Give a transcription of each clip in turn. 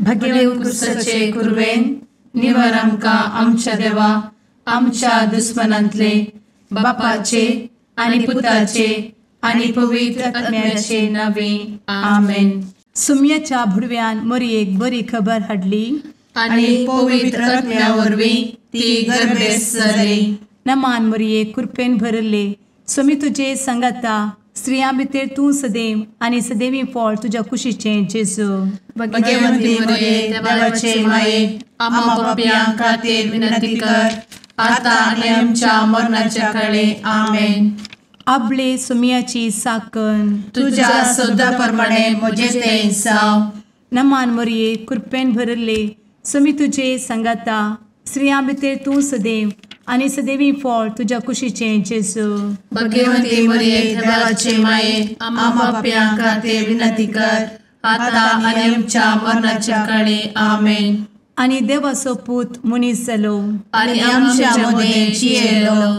भगेव कुरवेन निवर आमकां आमच्या देवा आमच्या दुस्मनांतले बापाचे आनी पुताचे आनी पवित्र आत्म्याचे नावे आमेन. सुम्याच्या भुडव्यान मोरयेक बरी खबर हाडली आनी पवित्र आत्म्या वरवीं ती गर्भेस्त जाली. नमान मोरये, कृपेन भरले, स्वामी तुजे संगाता, स्त्रियां भितर तूं सदैव आनी सदैवी फळ तुज्या कुशीचें जेजू. भगवंती मोरये, देवाचे माये, आम्हा पापयां खातीर विनंती कर आता आनी आमच्या मरणाच्या काळे. आमेन. आपले सुम्याची साकन तुज्या सदा प्रमाणे म्हजें तें जावं. नमान मोरये, कृपेन भरले, स्वामी तुजे संगाता, स्त्रियां भितर तूं सदैव आनी सदैवी फळ तुज्या कुशीचें जेजू. भगवंती मोरये, देवाचे माये, आम्हा पापयां खातीर विनंती कर आता आनी आमच्या मरणाच्या काळे. आमेन. आनी देवाचो पूत मनीस जालो आनी आमच्या मदें जियेलो.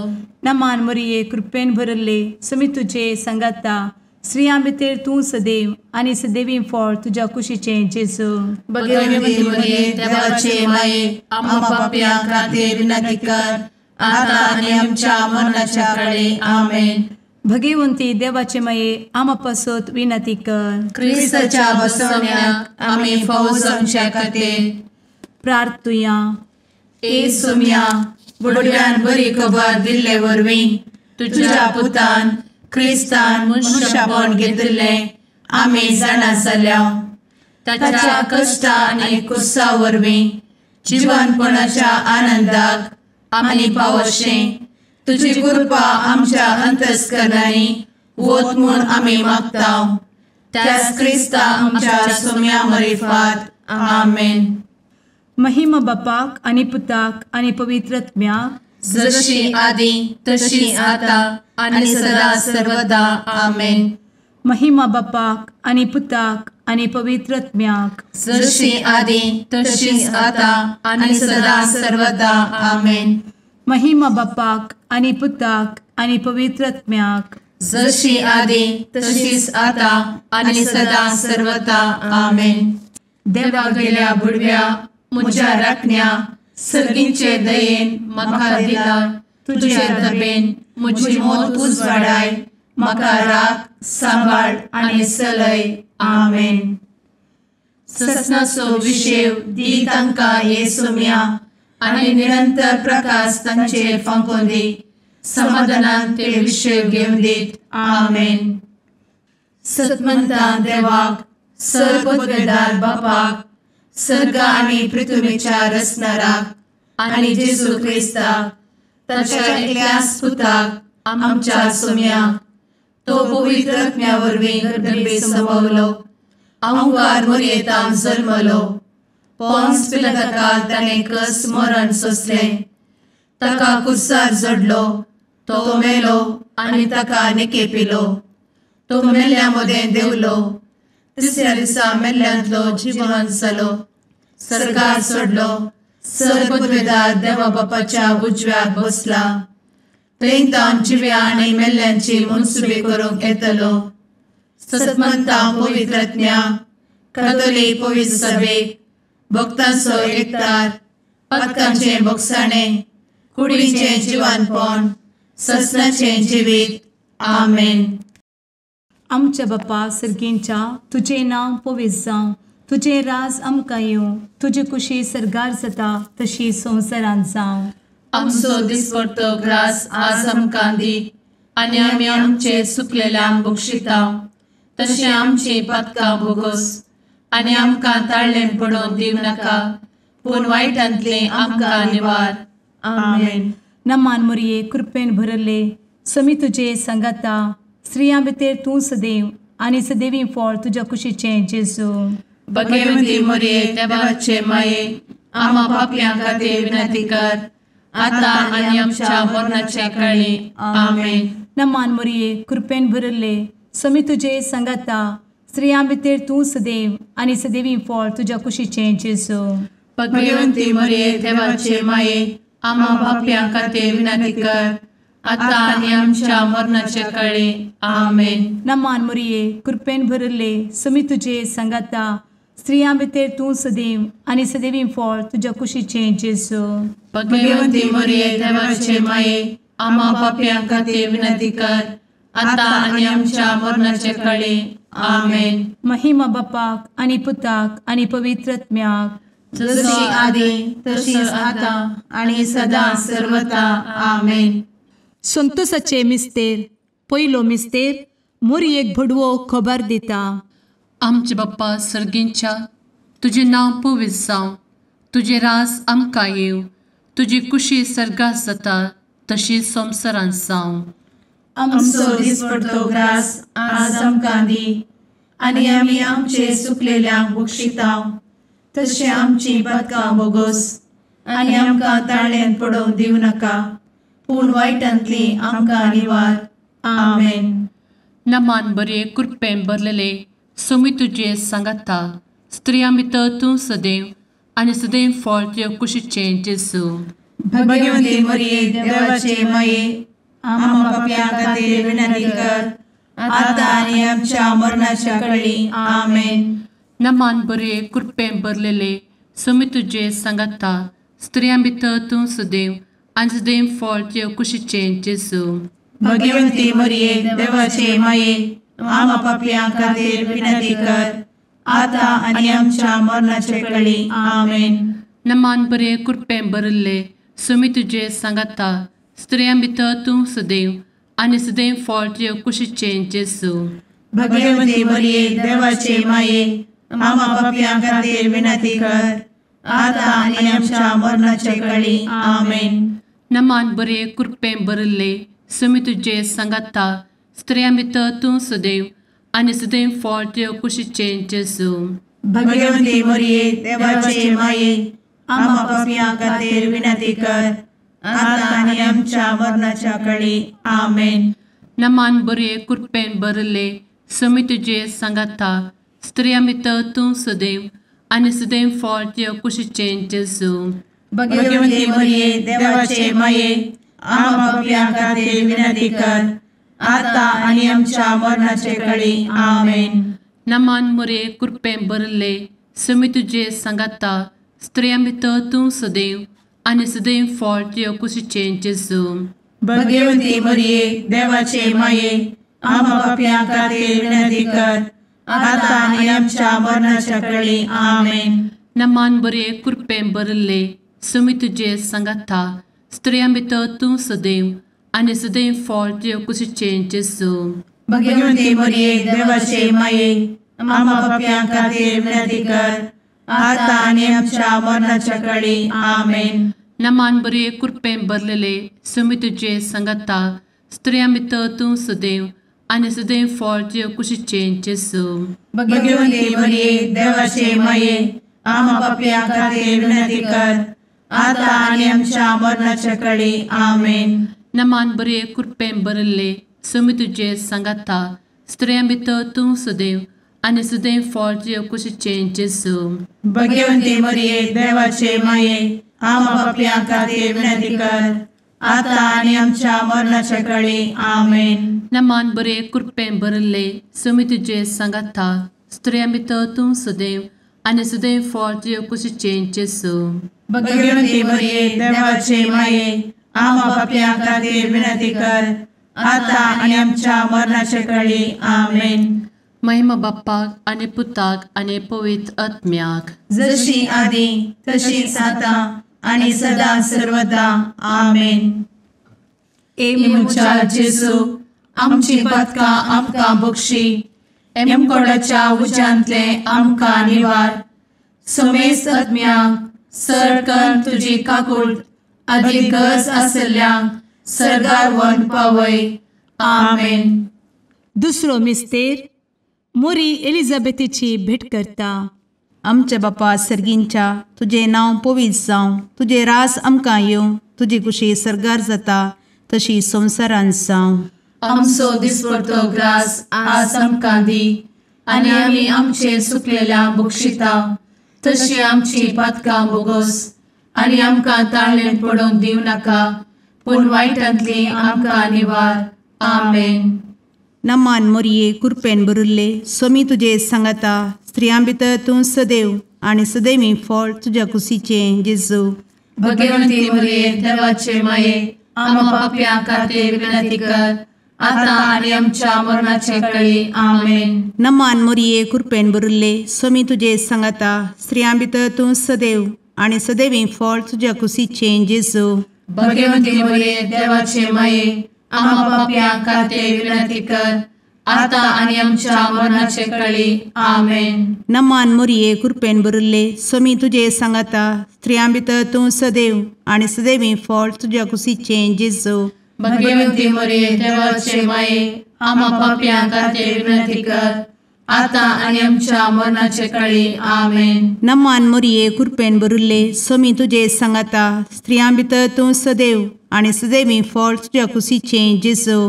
नमान मोरये, कृपेन भरले, स्वामी तुजे संगाता, स्त्रियां भितर तूं सदैव आनी सदैवी फळ तुज्या कुशीचें जेजू. भगवंती मोरये, देवाचे माये, आम्हा पापयां खातीर विनंती कर आता आनी आमच्या मरणाच्या काळे. आमेन. भगवंती देवाचे माये, आम्हा पासत विनंती कर. क्रिस्ताच्या बसवण्याक आमी फावो जावच्या खातीर प्रार्थुया. ए सुम्या, बुडव्यान बरी खबर दिल्ले वरवीं तुज्या पुतान क्रिस्तान मनशापण घेतिल्लें आमी जाणा जाल्या. ताच्या कश्टा आनी कुसा वरवीं जिवनपणाच्या आनंदाक आमी पावशें तुजी कृपा आमच्या अंतस्करणांनी वत म्हूण आमी मागता. त्याच क्रिस्ता आमच्या सुम्या मरिफात. आमेन. महिमा बापाक आनी पुताक आनी पवित्र आत्म्याक, जशी आदी तशी आता आनी सदा सर्वदा. आमेन. महिमा बापाक आनी पुताक आनी पवित्र आत्म्याक, जशी आदी तशी आता आनी सदा सर्वदा. आमेन. महिमा बापाक आनी पुताक आनी पवित्र आत्म्याक, जशी आदी तशीच आता आनी सदा सर्वदा. आमेन. देवा गेल्या बुडव्या म्हज्या राखण्या सर्गींचे दयेन म्हाका दिला तुजे दबेन म्हजी मोत उजवाडाय, म्हाका राख सांबाळ आनी चलय. आमेन. ससनाचो विशेव दी तांकां हे सुम्या आनी निरंतर प्रकाश तांचेर फांकोवन दी, समाधानान ते विशेव घेवन दीत. आमेन. सतमंता देवाक, सर्वपदवेदार बापाक, सर्ग आनी पृथ्वीच्या रचणाराक आनी जेजू क्रिस्ताक ताच्या एकल्याच पुताक आमच्या सुम्याक, तो पवित्र आत्म्या वरवीं गर्भे संभवलो, अहंकार मोरयेतान जल्मलो, पोन्स पिलाताकाल ताणें कस मरण सोंसलें, ताका कुर्सार जडलो, तो मेलो आनी ताका निकेपिलो, तो मेल्ल्या मदें देंवलो, तिसऱ्या दिसा मेल्ल्यांतलो जिवन जालो, सर्गार सोडलो, सर्वपदवेदार देवा बापाच्या उजव्याक बसला, थंय तावन जिव्या आनी मेल्ल्यांची मनसुबी करूंक येतलो. सतमंता पवित्र आत्म्या, कातोलीक पवित्र सभेक, भक्तांचो एकतार, पातकांचें भोगसाणें, कुडीचें जिवानपण, ससनाचें जिवीत. आमेन. आमच्या बापा सर्गींच्या, तुजें नांव पवित्र जावं, तुजें राज आमकां येवं, तुजी कुशी सर्गार जाता तशी संवसारांत जावं. आमचो दिसपडतो ग्रास आज आमकां दी आनी आमी आमचे सुकलेल्यांक बक्षिता तशें आमची पातकां भोगोस आनी आमकां ताळ्ळें पडोवन दिवं नाका, पूण वायटांतलें आमकां निवार. आमेन. नमान मोरये, कृपेन भरले, स्वामी तुजे संगाता, स्त्रियां भितर तूं सदैव आनी सदैवी फळ तुज्या कुशीचें जेजू. भगवंती मोरये, देवाचे माये, आम्हा पापयां खातीर विनंती कर आता आनी आमच्या मरणाच्या काळी. आमेन. नमान मोरये, कृपेन भरले, स्वामी तुजे संगाता, स्त्रियां भितर तूं सदैव आनी सदैवी फळ तुज्या कुशीचें जेजू. भगवंती मोरये, देवाचे माये, आम्हा पापयां खातीर विनंती कर आता आनी आमच्या मरणाच्या काळी. आमेन. नमान मोरये, कृपेन भरले, स्वामी तुजे संगाता, स्त्रियां भितर तूं सदैव आनी सदैवी फळ तुज्या कुशीचें जेजू. भगवंती मरिये देवाचे माये, आम्हा पापयां खातीर विनंती कर, आतां आनी आमच्या मरणाचे कळे. आमेन. महिमा बापाक आनी पुताक आनी पवित्र आत्म्याक, जशी आदी तशीच आतां आनी सदां सर्वता. आमेन. संतोषाचे मिस्तेर. पयलो मिस्तेर मोरयेक भडवो खबर दिता. आमचे बाप्पा सर्गींच्या, तुजें नांव पवित्र जावं, तुजें राज आमकां येवं, तुजी कुशी सर्गात जाता तशी संवसारांत जावं. आमचो दिसपडतो ग्रास आज आमकां दी, आनी आमी आमचे सुकलेल्यांक बक्षिता तशें आमची पातकां बोगोस, आनी आमकां ताळ्यांत पडोवंक दिवं नाका, पूण वायटांतली आमकां निवार. आमेन. नमान बरे कृपेन भरलेले सोमी तुजे सांगाता, स्त्रियां भितर तूं सदैव आनी सदैव फळ तुज्या कुशीचें जेजू. भगवंती मरिये देवाचे माये, आम्हा पापयां खातीर विनंती कर, आतां आनी आमच्या मरणाच्या कळी. आमेन. नमान बरे कृपेन भरलेले सोमी तुजे सांगाता, स्त्रियां भितर तूं सदैव आनी सदैव फळ तुज्या कुशीचें जेजू. भगवंती मरिये देवाचे माये, आम्हा पापयां खातीर विनंती कर, आतां आनी आमच्या मरणाचे कळी. आमेन. नमान बरे कृपेन भरिल्ले सोमी तुजे सांगाता, स्त्रियां भितर तूं सदैव आनी सदैव फळ तुज्या कुशीचें जेजू. भगवंती मरिये देवाचे माये, आम्हा पापयां खातीर विनंती कर, आतां आनी आमच्या मरणाचे कळी. आमेन. नमान बरे कृपेन भरिल्ले सोमी तुजे सांगाता, स्त्रियां भितर तूं सदैव आनी सदैव फळ तुज्या कुशीचें जेजू. भगवंती मरिये देवाचे माये, आम्हा पापयां खातीर विनंती कर, आतां आनी आमच्या मरणाच्या कळी. आमेन. नमान बरे कृपेन भरिल्ले सोमी तुजे सांगाता, स्त्रियां भितर तूं सदैव आनी सदैव फळ तुज्या कुशीचें जेजू. भगवंती मरिये देवाचे माये, आम्हा पापयां खातीर विनंती कर, आतां आनी आमच्या मरणाचे कळी. आमेन. नमान मरिये कृपेन भरिल्ले सोमी तुजे सांगाता, स्त्रियां भितर तूं सदैव आनी सदैव फळ तुज्या कुशीचें जेजू. भगवंती मरिये देवाचे माये, आम्हा पापयां खातीर विनंती कर, आतां आनी आमच्या मरणाच्या कळी. आमेन. नमान बरे कृपेन भरिल्ले सोमी तुजे सांगाता, स्त्रियां भितर तूं सदैव आनी सदैव फळ तुज्या कुशीचें जेजू. भगवंती मरिये देवाचे माये, आम्हा पापयां खातीर विनंती कर, आतां आनी आमच्या मरणाच्या कळी. आमेन. नमान बरे कृपेन भरलेले सोमी तुजे सांगाता, स्त्रियां भितर तूं सदैव आनी सदैव फळ तुज्या कुशीचें जेजू. भगवंती मरिये देवाचे माये, आम्हा पापयां खातीर विनंती कर, आतां आनी आमच्या मरणाच्या कळी. आमेन. नमान बरे कृपेन भरिल्ले सोमी तुजे सांगाता, स्त्रियां भितर तूं सदैव आनी सदैव फळ तुज्या कुशीचें जेजू. भगवंती मरिये देवाचे माये, आम्हा पापयां खातीर विनंती कर, आतां आनी आमच्या मरणाच्या कळी. आमेन. नमान बरे कृपेन भरिल्ले सोमी तुजे सांगाता, स्त्रियां भितर तूं सदैव आनी सदैव फळ तुज्या कुशीचें जेजू. भगवंती मरिये देवाचे माये, आम्हा पापयां खातीर विनंती कर, आतां आनी आमच्या मरणाचे कळी. आमेन. महिमा बाप्पाक आनी पुताक आनी पवित्र आत्म्याक, जशी आदी तशीच आतां आनी सदां सर्वदा. आमेन. ए म्हज्या जेजू, आमची पातकां आमकां बक्षी, एमकोडाच्या उज्यांतले आमकां निवार, समेस्त आत्म्यांक सर तुजी काकूट आदी गरज आसल्ल्यांक सर्गार व्हरून पावय. आमेन. दुसरो मिस्तेर मोरी एलिझाबेथीची भेट करता. आमच्या बापा सर्गींच्या, तुजें नांव पवित्र जावं, तुजें रास आमकां येवं, तुजी कुशी सर्गार जाता तशी संवसारांत जावं. आमचो दिसपडतो ग्रास आज आमकां दी, आनी आमी आमचे सुकलेल्या बक्षिता तशी आमची पातकां बोगोस, आनी आमकां ताळ्ळेंत पडोवंक दिवं नाका, पूण वायटांतली आमकां निवार. आमेन. नमान मोरये कृपेन भरिल्ले, स्वामी तुजे सांगाता, स्त्रियां भितर तूं सदैव आनी सदैवी फळ तुज्या कुशीचें जेजू। भगवंती मरिये देवाचे माये आम्हा पाप्यां खातीर विनंती कर आता आनी आमच्या मरणाचे वेळी। आमेन। नमान मोरये कृपेन भरिल्ले स्वामी तुजे सांगाता स्त्रियां भितर तूं सदैव आनी सदैवी फळ तुज्या कुशीचें जेजू। भगवंती मरिये देवाचे माये आम्हा पाप्यां खातीर विनंती कर आता आनी आमच्या मरणाचे वेळी। आमेन। नमान मोरये कृपेन भरिल्ले स्वामी तुजे सांगाता स्त्रियां भितर तूं सदैव आनी सदैवी फळ तुज्या कुशीचें जेजू। भगवंती मरिये देवाचे माये आम्हा पाप्यां खातीर विनंती कर आता आनी आमच्या मरणाचे वेळी। आमेन। नमान मोरये कृपेन भरिल्ले स्वामी तुजे सांगाता स्त्रियां भितर तूं सदैव आनी सदैवी फळ तुज्या कुशीचें जेजू।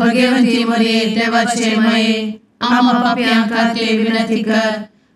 भगवंती मरिये देवाचे माये आम्हा पाप्यां खातीर विनंती कर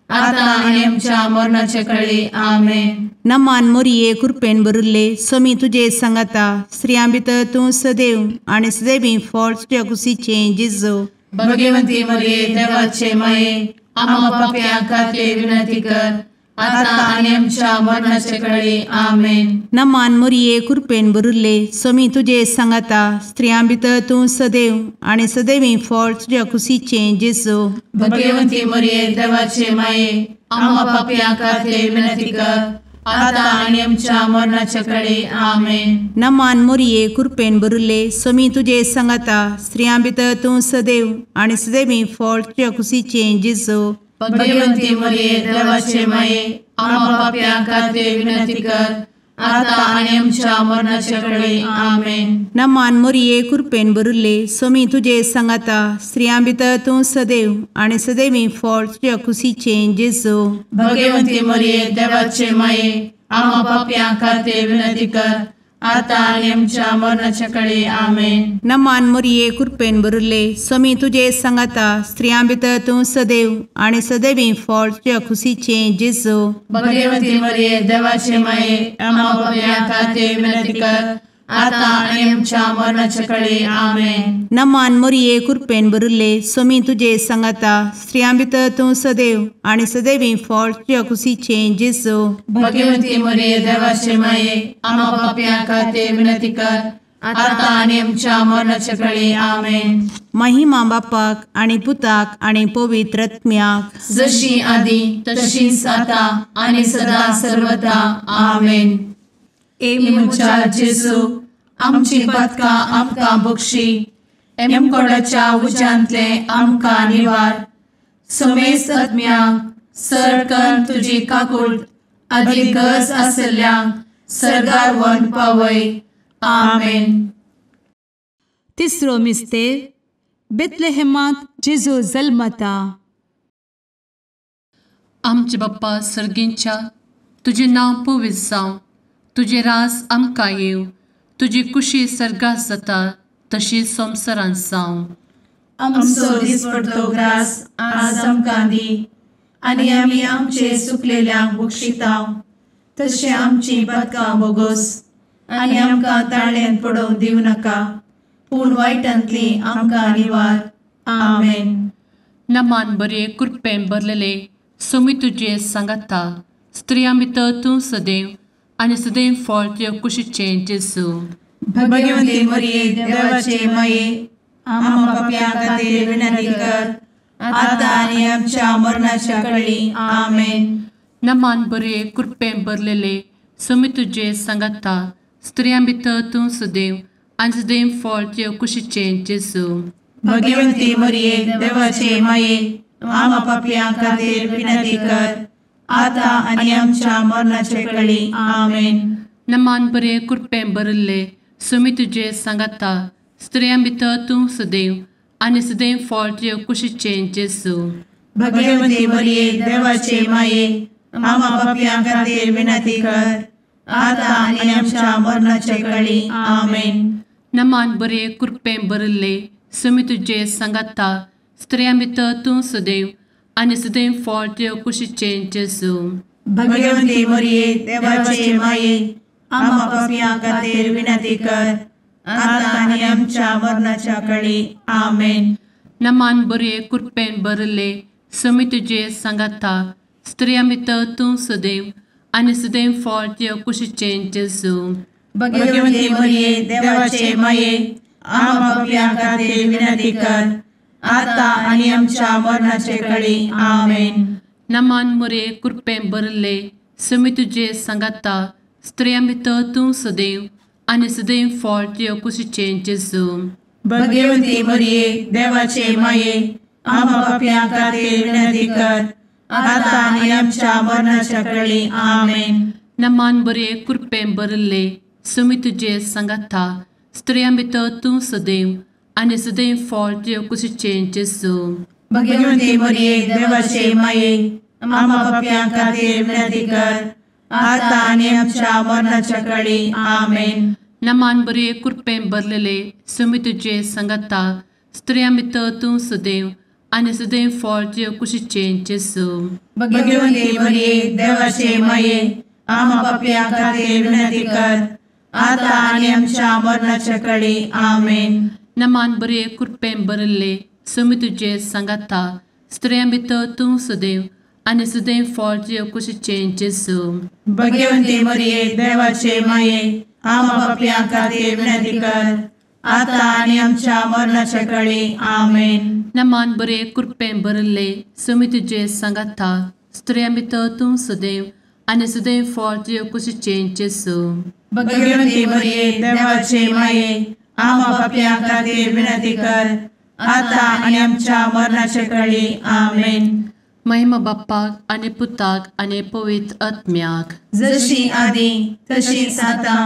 आता आनी आमच्या मरणाचे वेळी। आमेन। नमान मोरये कृपेन भरिल्ले स्वामी तुजे सांगाता स्त्रियां भितर तूं सदैव आनी सदैवी फळ तुज्या कुशीचें जेजू। भगवंती मरिये देवाचे माये आम्हा पाप्यां खातीर विनंती कर आता आनी आमच्या मरणाचे वेळी। आमेन। नमान मोरये कृपेन भरिल्ले स्वामी तुजे सांगाता स्त्रियां भितर तूं सदैव आनी सदैवी फळ तुज्या कुशीचें जेजू। भगवंती मरिये देवाचे माये आम्हा पाप्यां खातीर विनंती कर आता आनी आमच्या मरणाचे वेळी। आमेन। नमान मोरये कृपेन भरिल्ले स्वामी तुजे सांगाता स्त्रियां भितर तूं सदैव आनी सदैवी फळ तुज्या कुशीचें जेजू। भगवंती मरिये देवाचे माये आम्हा पाप्यां खातीर विनंती कर आता आनी आमच्या मरणाचे वेळी। आमेन। नमान मोरये कृपेन भरिल्ले स्वामी तुजे सांगाता स्त्रियां भितर तूं सदैव आनी सदैवी फळ तुज्या कुशीचें जेजू। भगवंती मरिये देवाचे माये आम्हा पाप्यां खातीर विनंती कर आता आनी आमच्या मरणाचे वेळी। आमेन। नमान मोरये कृपेन भरिल्ले स्वामी तुजे सांगाता स्त्रियां भितर तूं सदैव आनी सदैवी फळ तुज्या कुशीचें जेजू। भगवंती मरिये देवाचे माये आम्हा पाप्यां खातीर विनंती कर आता आनी आमच्या मरणाचे वेळी। आमेन। नमान मोरये कृपेन भरिल्ले स्वामी तुजे सांगाता स्त्रियां भितर तूं सदैव आनी सदैवी फळ तुज्या कुशीचें जेजू। भगवंती मरिये देवाचे माये आम्हा पाप्यां खातीर विनंती कर आता आनी आमच्या मरणाचे वेळी। आमेन। महिमा बापाक आनी पुताक आनी पवित्र आत्म्याक जशी आदी तशीच आता आनी सदा सर्वदा। आमेन। ए म्हज्या जेजू आमची पातकां आमकां बक्षी एमकोडाच्या उज्यांतले आमकां निवार समेस्त आत्म्यांक सरकन तुजी काकूट आदी गरज आशिल्ल्यांक सर्गार व्हरून पावय। आमेन। तिसरो मिस्तेर बेथलेहेमांत जेजू जल्मता। आमचे बाप्पा सर्गींच्या तुजें नांव पवित्र जावं, तुजें राज आमकां येवं, तुजी कुशी सर्गात जाता तशी संवसारांत जावं। आमचो दिसपडतो ग्रास आज आमकां दी आनी आमी आमचे सुकलेल्यांक बक्षिता तशें आमची पातकां बोगोस आनी आमकां ताळ्यान पडोवंक दिवं नाका पूण वायटांतली आमकां निवार। आमेन। नमान बरे कृपेन भरलेले स्वामी तुजे सांगाता स्त्रियां भितर तूं सदैव आनी सदैव फळ तुज्या कुशीचें जेजू। भगवंती मरिये देवाचे माये आम्हा पाप्यां खातीर विनंती कर आता आनी आमच्या मरणाच्या वेळी। आमेन। नमान बरे कृपेन भरलेले स्वामी तुजे सांगाता स्त्रियां भितर तूं सदैव आनी सदैव फळ तुज्या कुशीचें जेजू। भगवंती मरिये देवाचे माये आम्हा पाप्यां खातीर विनंती कर आता आनी आमच्या मरणाचे वेळी। आमेन। नमान बरे कृपेन भरिल्ले स्वामी तुजे सांगाता स्त्रियां भितर तूं सदैव आनी सदैव फळ तुज्या कुशीचें जेजू। भगवंती मरिये देवाचे माये आम्हा पाप्यां खातीर विनंती कर आता आनी आमच्या मरणाचे वेळी। आमेन। नमान बरे कृपेन भरिल्ले स्वामी तुजे सांगाता स्त्रियां भितर तूं सदैव आनी सदैव फळ तुज्या कुशीचें जेजू। भगवंती मरिये देवाचे माये आम्हा पाप्यां खातीर विनंती कर आता आनी आमच्या मरणाच्या वेळी। आमेन। नमान बरे कृपेन भरिल्ले समी तुजे सांगाता स्त्रियां भितर तूं सदैव आनी सदैव फळ तुज्या कुशीचें जेजू. भगवती मरिये देवाचे माये आम्हा पाप्यां खातीर विनंती कर आता आनी आमच्या मरणाचे कळी. आमेन. नमान मोरये कृपेन भरिल्ले समी तुजे सांगाता स्त्रियां भितर तूं सदैव आनी सदैव फळ तुज्या कुशीचें जेजू. भगवती मरिये देवाचे माये आम्हा पाप्यां खातीर विनंती कर आता आनी आमच्या मरणाच्या कळी. आमेन. नमान बरे कृपेन भरिल्ले समी तुजे सांगाता स्त्रियां भितर तूं सदैव आनी सदैव फळ तुज्या कुशीचें जेजू. भगवती मरिये देवाचे माये आम्हा पाप्यां खातीर विनंती कर आता आनी आमच्या मरणाच्या कळी. आमेन. नमान बरे कृपेन भरलेले समी तुजे सांगाता स्त्रियां भितर तूं सदैव आनी सदैव फळ तुज्या कुशीचें जेजू. भगवती मरिये देवाचे माये आम्हा पाप्यां खातीर विनंती कर आता आनी आमच्या मरणाच्या कळी. आमेन. नमान बरे कृपेन भरिल्ले समी तुजे सांगाता स्त्रियां भितर तूं सदैव आनी सदैव फळ तुज्या कुशीचें जेजू. भगवती मरिये देवाचे माये आम्हा पाप्यां खातीर विनंती कर आता आनी आमच्या मरणाच्या कळी. आमेन. नमान बरे कृपेन भरिल्ले समी तुजे सांगाता स्त्रियां भितर तूं सदैव आनी सदैव फळ तुज्या कुशीचें जेजू. भगवती मरिये देवाचे माये आम्हा पाप्यां खातीर विनंती कर आता आनी आमच्या मरणाच्या कळी. आमेन. महिमा बाप्पाक आनी पुताक आनी पवित्र आत्म्याक, जशी आदी तशीच आता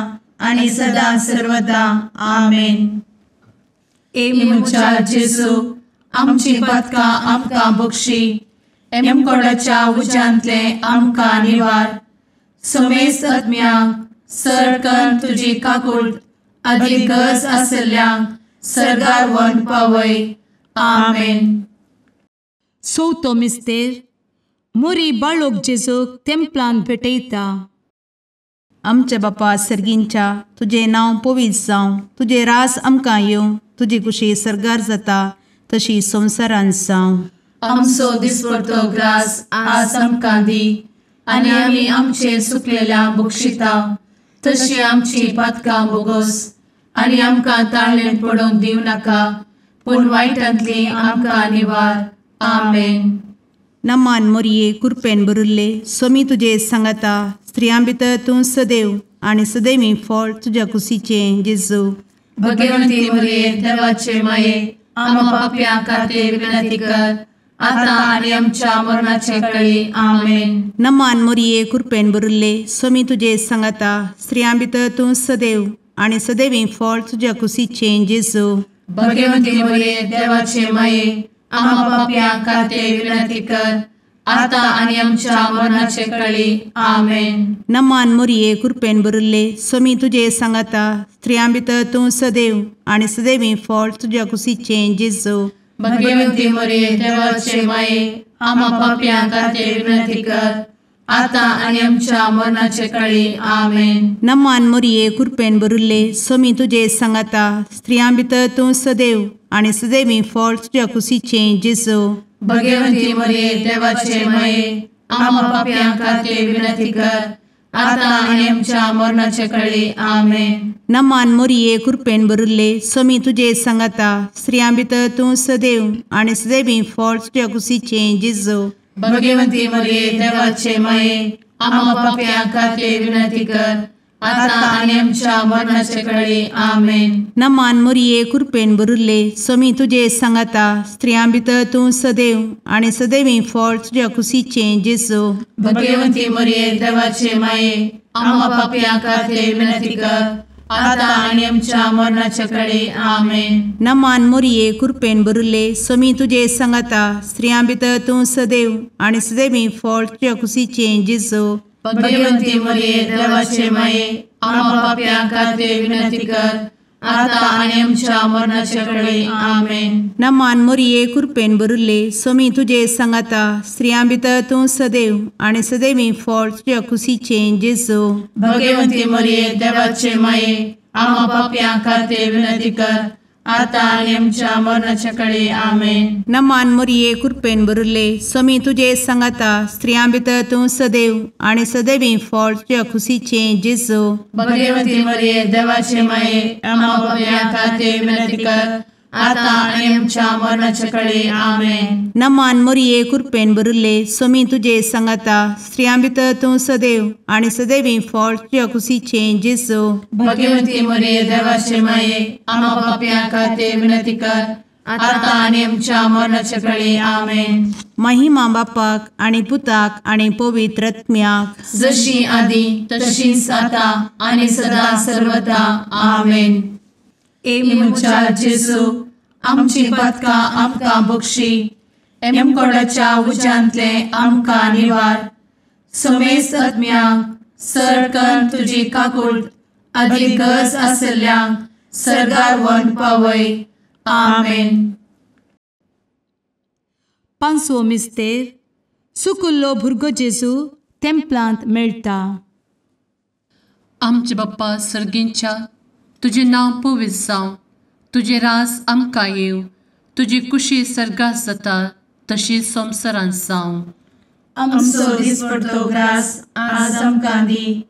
आनी सदा सर्वदा. आमेन. ए म्हज्या जेजू आमची पातकां आमकां बक्षी, एमकोडाच्या उज्यांतले आमकां निवार, समेस्त आत्म्यांक सरकन तुजी काकूट आदी गरज आसल्ल्यांक सर्गार व्हरून पावय. आमेन. चवथो मिस्तेर मोरी बाळोक जेजूक तेंपलान भेटयता. आमच्या बापा सर्गींच्या तुजें नांव पवित्र जावं, तुजें राज आमकां येवं, तुजी कुशी सर्गार जाता तशी संवसारांत जावं. आमचो दिसपडतो ग्रास आज आमकां दी आनी आमी आमचे सुकलेल्या बक्षिता तशी आमची पातकां बोगोस आनी आमकां ताळेन पडोवंक दिवं नाका पूण वायटांतली आमकां निवार. आमेन. नमान मोरये कृपेन भरिल्ले स्वामी तुजे सांगाता स्त्रियां भितर तूं सदैव आनी सदैवी फळ तुज्या कुशीचें जेजू. भगवंती मोरये देवाचे माये आम्हा पाप्यां खातीर विनंती कर आता आनी आमच्या मरणाचे कळी. आमेन. नमान मोरये कृपेन भरिल्ले स्वामी तुजे सांगाता स्त्रियां भितर तूं सदैव आनी सदैवी फळ तुज्या कुशीचें जेजू. भगवंती मोरये देवाचे माये आम्हा पाप्यां खातीर विनंती कर आता आनी आमच्या मरणाचे कळी. आमेन. नमान मोरये कृपेन भरिल्ले स्वामी तुजे सांगाता स्त्रियां भितर तूं सदैव आनी सदैवी फळ तुज्या कुशीचें जेजू. भगवंती मोरये देवाचे माये आम्हा पाप्यां खातीर विनंती कर आता आनी आमच्या मरणाचे कळी. आमेन. नमान मोरये कृपेन भरिल्ले स्वामी तुजे सांगाता स्त्रियां भितर तूं सदैव आनी सदैवी फळ तुज्या कुशीचें जेजू. भगवंती मोरये देवाचे माये आम्हा पाप्यां खातीर विनंती कर आता आनी आमच्या मरणाचे कळी. आमेन. नमान मोरये कृपेन भरिल्ले स्वामी तुजे सांगाता स्त्रियां भितर तूं सदैव आनी सदैवी फळ तुज्या कुशीचें जेजू. भगवंती मोरये देवाचे माये आम्हा पाप्यां खातीर विनंती कर आता आनी आमच्या मरणाचे कळी. आमेन. नमान मोरये कृपेन भरिल्ले स्वामी तुजे सांगाता स्त्रियां भितर तूं सदैव आनी सदैवी फळ तुज्या कुशीचें जेजू. भगवंती मोरये देवाचे माये आम्हा पाप्यां खातीर विनंती कर आता आनी आमच्या मरणाचे कळी. आमेन. नमान मोरये कृपेन भरिल्ले स्वामी तुजे सांगाता स्त्रियां भितर तूं सदैव आनी सदैवी फळ तुज्या कुशीचें जेजू. भगवंती मोरये देवाचे माये आम्हा पाप्यां खातीर विनंती कर आता आनी आमच्या मरणाचे कळी. आमेन. नमान मोरये कृपेन भरिल्ले स्वामी तुजे सांगाता स्त्रियां भितर तूं सदैव आनी सदैवी फळ तुज्या कुशीचें जेजू. भगवंती मोरये देवाचे माये आम्हा पाप्यां खातीर विनंती कर आतां आनी आमच्या मरणाच्या कळे. आमेन. नमान मोरये कृपेन भरिल्ले, स्वामी तुजे सांगाता, स्त्रियां भितर तूं सदैव आनी सदैवी फळ तुज्या खुशीचें जेजू. भगवती मरिये देवाचे माये, आम्हा पाप्यां खातीर विनंती कर, आतां आनी आमच्या मरणाच्या कळे. आमेन. नमान मोरये कृपेन भरिल्ले, स्वामी तुजे सांगाता, स्त्रियां भितर तूं सदैव आनी सदैवी फळ तुज्या खुशीचें जेजू. भगवती मरिये देवाचे माये, आम्हा पाप्यां खातीर विनंती कर, आतां आनी आमच्या मरणाच्या कळे. आमेन. महिमा बापाक आनी पुताक आनी पवित्र आत्म्याक, जशी आदी तशीच आतां आनी सदा सर्वदा. आमेन. ए म्हज्या जेजू, आमची पातकां आमकां बक्षी, एमकोडाच्या उज्यांतले आमकां निवार, समेस्त आत्म्यांक सरकन तुजी काकूट आदी गरज आशिल्ल्यांक सर्गार व्हरून पावय. आमेन. पांचवो मिस्तेर, सुकुल्लो भुरगो जेजू तेंपलांत मेळटा. आमचे बाप्पा सर्गींच्या, तुजें नांव पवित्र जावं, तुजें राज आमकां येवं, तुजी कुशी सर्गात जाता तशी संवसारांत जावं. आमचो दिसपडतो ग्रास आज आमकां दी,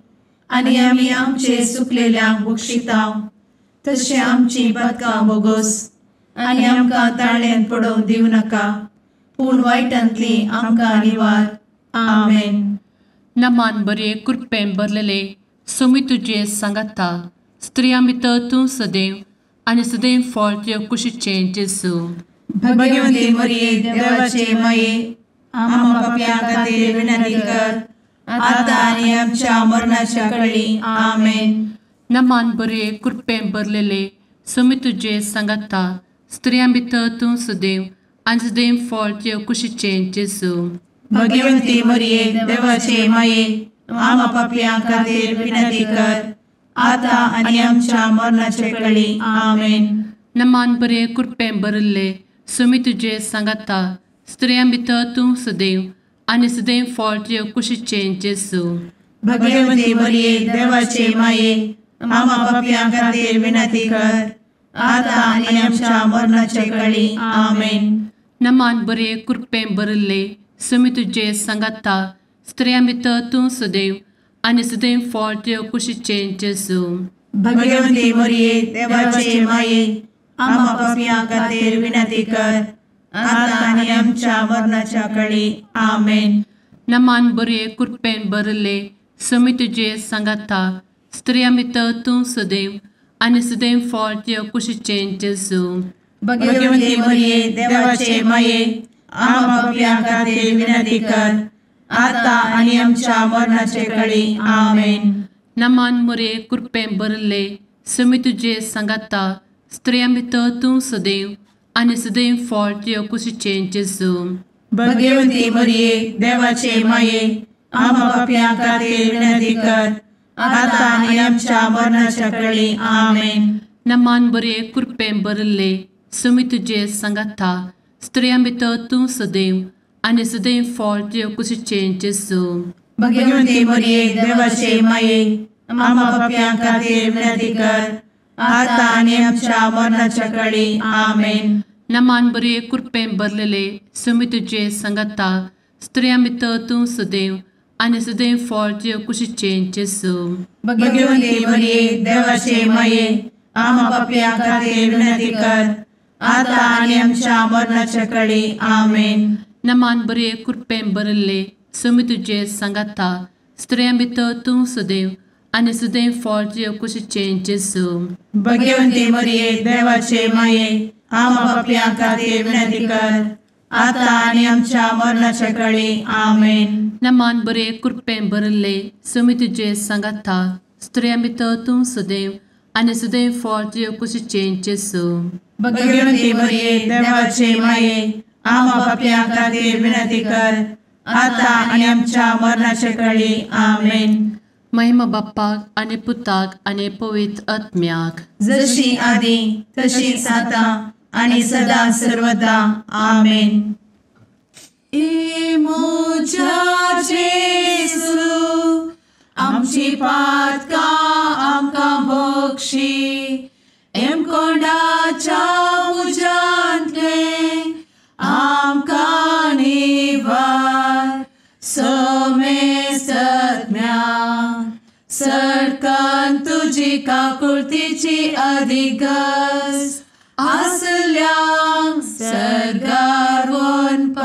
आनी आमी आमचे सुकलेल्यांक बक्षिता तशें आमची पातकां बोगोस, आनी आमकां ताळ्यांत पडोवंक दिवं नाका, पूण वायटांतली आमकां निवार. आमेन. नमान बरे कृपेन भरलेले, स्वामी तुजे सांगाता, स्त्रियां भितर तूं सदैव आनी सदैव फळ तुज्या कुशीचें जेजू. भगवती मरिये देवाचे माये, आम्हा पाप्यां खातीर विनंती कर, आतां आनी आमच्या मरणाच्या कळी. आमेन. नमान बरे कृपेन भरलेले, स्वामी तुजे सांगाता, स्त्रियां भितर तूं सदैव आनी सदैव फळ तुज्या कुशीचें जेजू. भगवती मरिये देवाचे माये, आम्हा पाप्यां खातीर विनंती कर, आतां आनी आमच्या मरणाचे कळी. आमेन. नमान बरे कृपेन भरिल्ले, स्वामी तुजे सांगाता, स्त्रियां भितर तूं सदैव आनी सदैव फळ तुज्या कुशीचें जेजू. भगवती मरिये देवाचे माये, आम्हा पाप्यां खातीर विनंती कर, आतां आनी आमच्या मरणाचे कळी. आमेन. नमान बरे कृपेन भरिल्ले, स्वामी तुजे सांगाता, स्त्रियां भितर तूं सदैव आनी सदैव फळ तुज्या कुशीचें जेजू. भगवती मरिये देवाचे माये, आम्हा पाप्यां खातीर विनंती कर, आतां आनी आमच्या मरणाच्या कळी. आमेन. नमान बरे कृपेन भरिल्ले, स्वामी तुजे सांगाता, स्त्रियां भितर तूं सदैव आनी सदैव फळ तुज्या कुशीचें जेजू. भगवती मरिये देवाचे माये, आम्हा पाप्यां खातीर विनंती कर, आतां आनी आमच्या मरणाचे कळी. आमेन. नमान मरिये कृपेन भरिल्ले, स्वामी तुजे सांगाता, स्त्रियां भितर तूं सदैव आनी सदैव फळ तुज्या कुशीचें जेजू. भगवती मरिये देवाचे माये, आम्हा पाप्यां खातीर विनंती कर, आतां आनी आमच्या मरणाच्या कळी. आमेन. नमान बरे कृपेन भरिल्ले, स्वामी तुजे सांगाता, स्त्रियां भितर तूं सदैव आनी सदैव फळ तुज्या कुशीचें जेजू. भगवती मरिये देवाचे माये, आम्हा पाप्यां खातीर विनंती कर, आतां आनी आमच्या मरणाच्या कळी. आमेन. नमान बरे कृपेन भरलेले, स्वामी तुजे सांगाता, स्त्रियां भितर तूं सदैव आनी सदैव फळ तुज्या कुशीचें जेजू. भगवती मरिये देवाचे माये, आम्हा पाप्यां खातीर विनंती कर, आतां आनी आमच्या मरणाच्या कळी. आमेन. नमान बरे कृपेन भरिल्ले, स्वामी तुजे सांगाता, स्त्रियां भितर तूं सदैव आनी सदैव फळ तुज्या कुशीचें जेजू. भगवती मरिये देवाचे माये, आम्हा पाप्यां खातीर विनंती कर, आतां आनी आमच्या मरणाच्या कळी. आमेन. नमान बरे कृपेन भरिल्ले, स्वामी तुजे सांगाता, स्त्रियां भितर तूं सदैव आनी सदैव फळ तुज्या कुशीचें जेजू. भगवती मरिये देवाचे माये, आम्हा पाप्यां खातीर विनंती कर, आतां आनी आमच्या मरणाच्या कळी. आमेन. महिमा बाप्पाक आनी पुताक आनी पवित्र आत्म्याक, जशी आदी तशीच आतां आनी सदा सर्वदा. आमेन. ए म्हज्या जेजू, आमची पातकां आमकां बक्षी, एमकोंडाच्या तुजी काकुळतीची अधिक गरज आसल्यांक सर्गार वनपाय.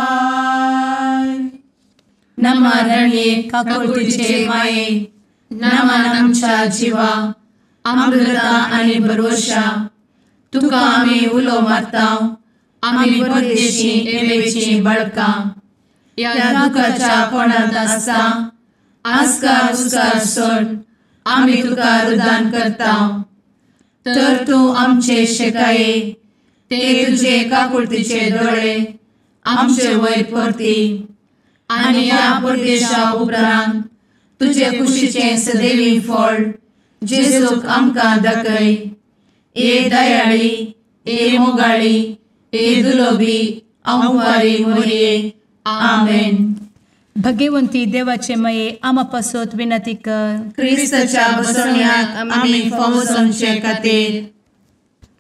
नमा रणये काकुळतीचे माये, नमान आमच्या जिवा, अमृता आनी भरवशा, तुका आमी उलो मारता, आमी परदेशी एवेची बाळकां, ह्या दुखाच्या कोणांत आसता आस्कार उस्कार सोड आमी तुका रुदान करता. तर तूं आमचे शेकाये ते तुजे काकुळतीचे दोळे आमचे वयर परती आनी ह्या परदेशा उपरांत तुजे कुशीचें सदैवी फळ जेजूक आमकां दाखय. ए दयाळी, ए मोगाळी, ए दुलोबी अंवारी मोरये. आमेन. भगवंती देवाचे मये आमा पासत विनंती कर. क्रिस्ताच्या बसवण्याक आमी फावो जावचे खातीर.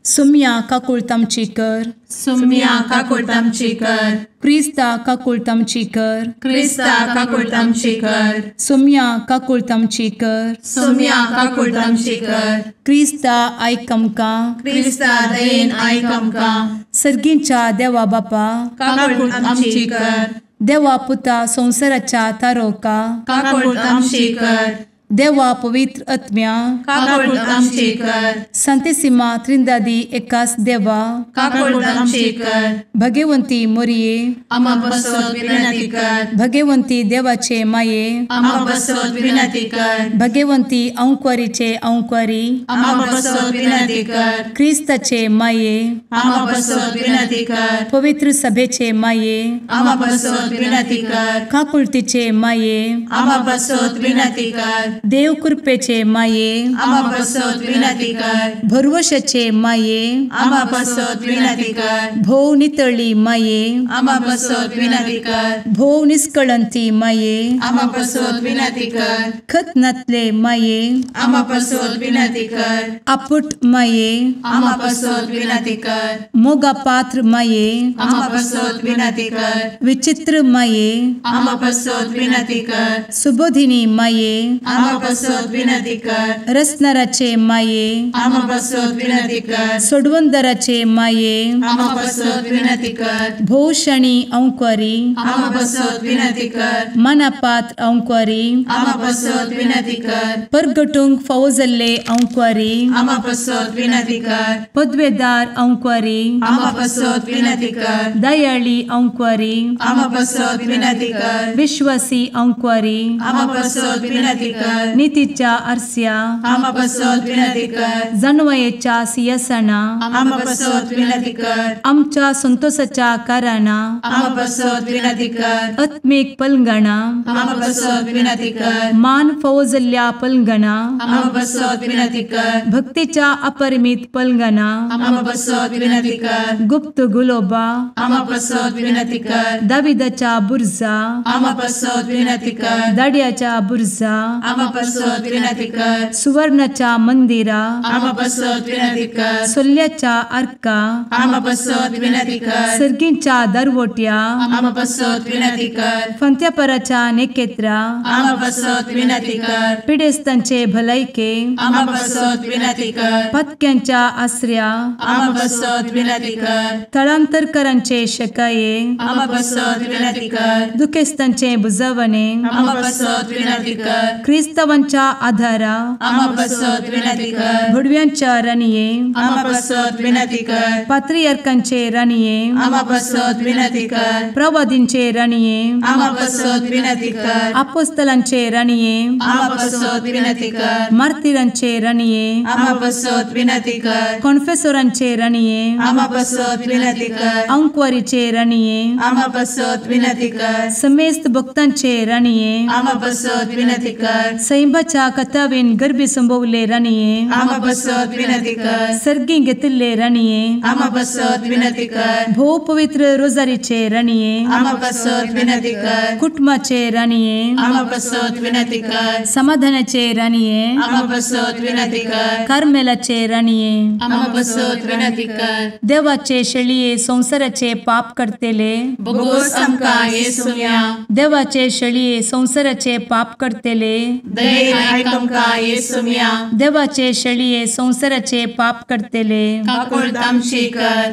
सुम्या काकुळत आमची कर. सुम्या काकुळत आमची कर. क्रिस्ता काकुळत आमची कर. क्रिस्ता काकुळत आमची कर. सुम्या काकुळत आमची कर. सुम्या काकुळत आमची कर. क्रिस्ता आयक आमकां. क्रिस्ता दयेन आयक आमकां. सर्गींच्या देवा बापा काकुळत आमची कर. देवा पुता संवसाराच्या तारोका काकुळत आमची कर. देवा पवित्र आत्म्या काकुळत आमची कर. संतेसिमा त्रिंदादी एकास देवा काकुळत आमची कर. भगवंती मोरये आमा पासत विनंती कर. भगवंती देवाचे माये आमा पासत विनंती कर. भगवंती अंकुरीचे अंकुरी आमा पासत विनंती कर. क्रिस्ताचे माये आमा पासत विनंती कर. पवित्र सभेचे माये आमा पासत विनंती कर. काकुळतीचे माये आमा पासत विनंती कर. देव कृपेचे माये आमा पासत विनंती कर. भरवशाचे माये आमा पासत विनंती कर. भोव नितळी माये आमा पासत विनंती कर. भोव निष्कळंती माये आमा पासत विनंती कर. खत नातले माये आमा पासत विनंती कर. आपुट माये आमा पासत विनंती कर. मोगा पात्र माये आमा पासत विनंती कर. विचित्र माये आमा पासत विनंती कर. सुबोधिनी माये आमा पासत विनंती कर. रसनाराचे माये आमा पासत विनंती कर. सोडवंदराचे माये आमा पासत विनंती कर. भोवशणी अंकुरी आमा पासत विनंती कर. मनापात्र अंकुरी आमा पासत विनंती कर. परगटूंक फावो जाल्ले अंकुरी आमा पासत विनंती कर. पदवेदार अंकुरी आमा पासत विनंती कर. दयाळी अंकुरी आमा पासत विनंती कर. विश्वासी अंकुरी आमा पासत विनंती कर. नितीच्या आरस्या आमा पासत विनंती कर. जानवयेच्या सिंहासना आमा पासत विनंती कर. आमच्या संतोषाच्या कारणा आमा पासत विनंती कर. आत्मीक पलंगणा आमा पासत विनंती कर. मान फावो जाल्ल्या पलंगणा आमा पासत विनंती कर. भक्तीच्या अपरिमित पलंगणा आमा पासत विनंती कर. गुप्त गुलोबा आमा पासत विनंती कर. दाविदाच्या बुर्जा आमा पासत विनंती कर. दाड्याच्या बुर्जा आमा पासत विनंती कर. सुवर्णाच्या मंदिरा आमा पासत विनंती कर. सोल्ल्याच्या आर्का आमा पासत विनंती कर. सर्गींच्या दरवट्या आमा पासत विनंती कर. फंत्यापराच्या नेकेत्रा आमा पासत विनंती कर. पिडेस्तांचे भलायके आमा पासत विनंती कर. पत्क्यांच्या आसऱ्या आमा पासत विनंती कर. थळांतरकरांचे शकाये आमा पासत विनंती कर. दुखेस्तांचे बुजवणे आमा पासत विनंती कर. क्रिस्तावांच्या आधारा आमा पासत विनंती कर. भुडव्यांच्या राणये आमा पासत विनंती कर. पात्रियार्कांचे राणये आमा पासत विनंती कर. प्रवादींचे राणये आमा पासत विनंती कर. आपोस्तलांचे राणये आमा पासत विनंती कर. मार्तिरांचे राणये आमा पासत विनंती कर. कॉन्फेसोरांचे राणये आमा पासत विनंती कर. अंकुवारीचे राणये आमा पासत विनंती कर. समेस्त भक्तांचे राणये आमा पासत विनंती कर. सैंबाच्या कथावेन गर्भी संभवले राणये आमा पासत विनंती कर. सर्गी घेतिल्ले राणये आमा पासत विनंती कर. भोव पवित्र रोजारीचे राणये आमा पासत विनंती कर. कुटुंबाचे राणये आमा पासत विनंती कर. समाधानाचे राणये आमा पासत विनंती कर. कार्मेलाचे राणये आमा पासत विनंती कर. देवाचे शेळये संवसाराचे पाप करतेले बोगोस आमकां येसुया. देवाचे शेळये संवसाराचे पाप करतेले दयेन आयक आमकां येसुम्या। देवाचे शेळये संवसाराचे पाप करतले काकुळट आमची कर।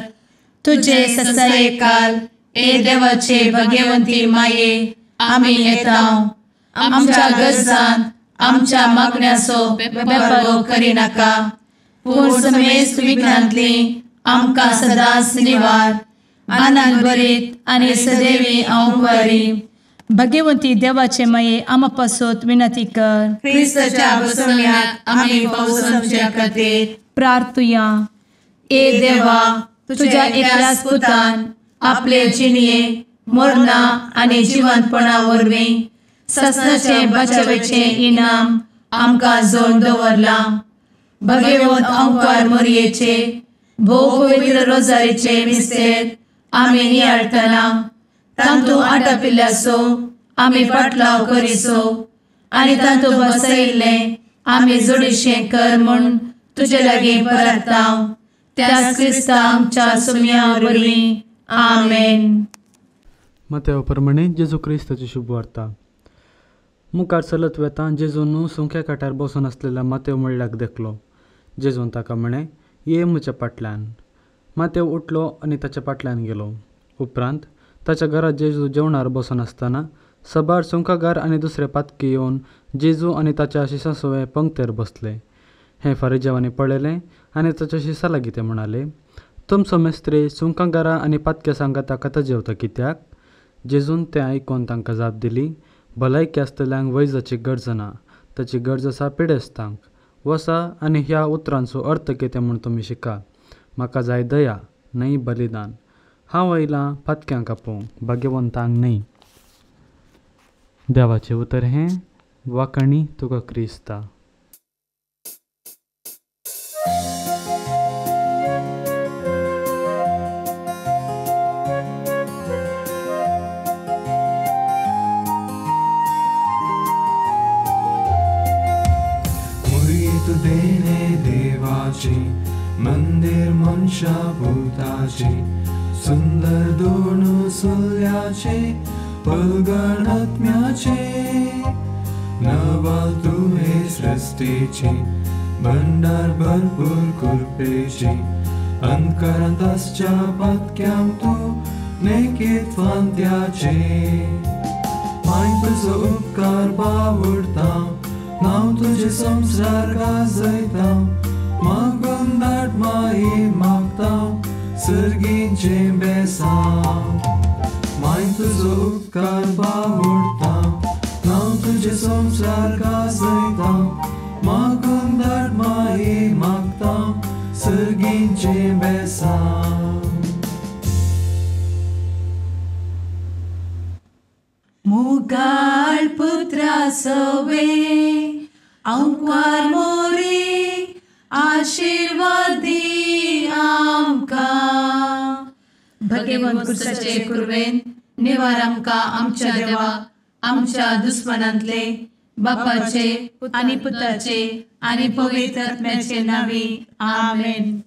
तुजे ससायेकाल ए देवाचे भगवंती माये आमी येता आमच्या गरजान आमच्या मागण्याचो बेपर्वो करिनाका पूण समेस्त विघ्नांतली आमकां सदांच निवार। आनंद भरीत आनी सदैवी अंवकारी भगवंती देवाचे माये आमा पासत विनंती कर। क्रिस्ताच्या बसवण्याक आमी पावसाच्या खातीर प्रार्थुया। ए देवा तुझ्या एकल्याच पुतान आपले जिणये मरणा आनी जिवंतपणा वरवीं ससनाचे बचावेचे इनाम आमकां जोडून दवरलां। भगवंत अंकार मोरयेचे भोव पवित्र रोजारीचे मिस्तेर आमी नियाळटना तांतू आटापिल्ल्याचो आमी पाटलाव करिसो आनी तांतू बसयिल्लें आमी जोडीशें कर म्हूण तुजे लागीं परता त्याच क्रिस्ता आमच्या सुम्या वरवीं आमेन। मातेव प्रमाणे जेजू क्रिस्ताची शुभवार्ता। मुखार चलत वेता जेजू न्हू सुंख्या काठार बसून आसलेल्या मातेव म्हणल्याक देखलो। जेजून ताका म्हळें, ये म्हज्या फाटल्यान। मातेव उठलो आनी ताच्या फाटल्यान गेलो। उपरांत ताच्या घरा जेजू जेवणार बसून आसतना सबार सुंकागार आनी दुसरे पातकी येवन जेजू आनी ताच्या शिसां सवें पंक्तेर बसले। हें फारिजेवांनी पळयलें आनी ताच्या शिसां लागीं ते म्हणाले, तुमचो मेस्त्री सुंकागारां आनी पातक्या सांगाता कथा जेवता कित्याक? जेजून तें आयकून तांकां जाप दिली, भलायकी आसतल्यांक वैजाची गरज ना, ताची गरज आसा पिडेस्तांक। वसा आनी ह्या उतरांचो अर्थ कितें म्हूण तुमी शिका। म्हाका जाय दया न्हय बलिदान। हांव आयलां पातक्यांक आपोवंक, भाग्यवंतांक न्हय। देवाचें उतर हें वाखाणी तुका क्रिस्ता। देवाची मंदिर मनशा भूताची सुंदर दोन सुल्याचे पलगण आत्म्याचे नवाल तुहे सृष्टीची भंडार भरपूर कृपेची अंधकारांत आसच्या पातक्यांक तूं नेकीत फांत्याचे माय तुजो उपकार बावडता नांव तुजें संवसार गाजयता मागून धाड माई मागता सर्गीचें बेसांव माय तुजो उपकार बावडता नांव तुजें संवसार गाजयता मागून धाड माई मागता सर्गीचें बेसांव। मुगाळ पुत्रा सवे अंकार मोरे आशीर्वादी आमकां। भगवंत क्रिस्ताचे कुरवेन निवार आमकां आमच्या देवा आमच्या दुस्मनांतले बापाचे आनी पुताचे आनी पवित्र आत्म्याचे नांवी आमेन।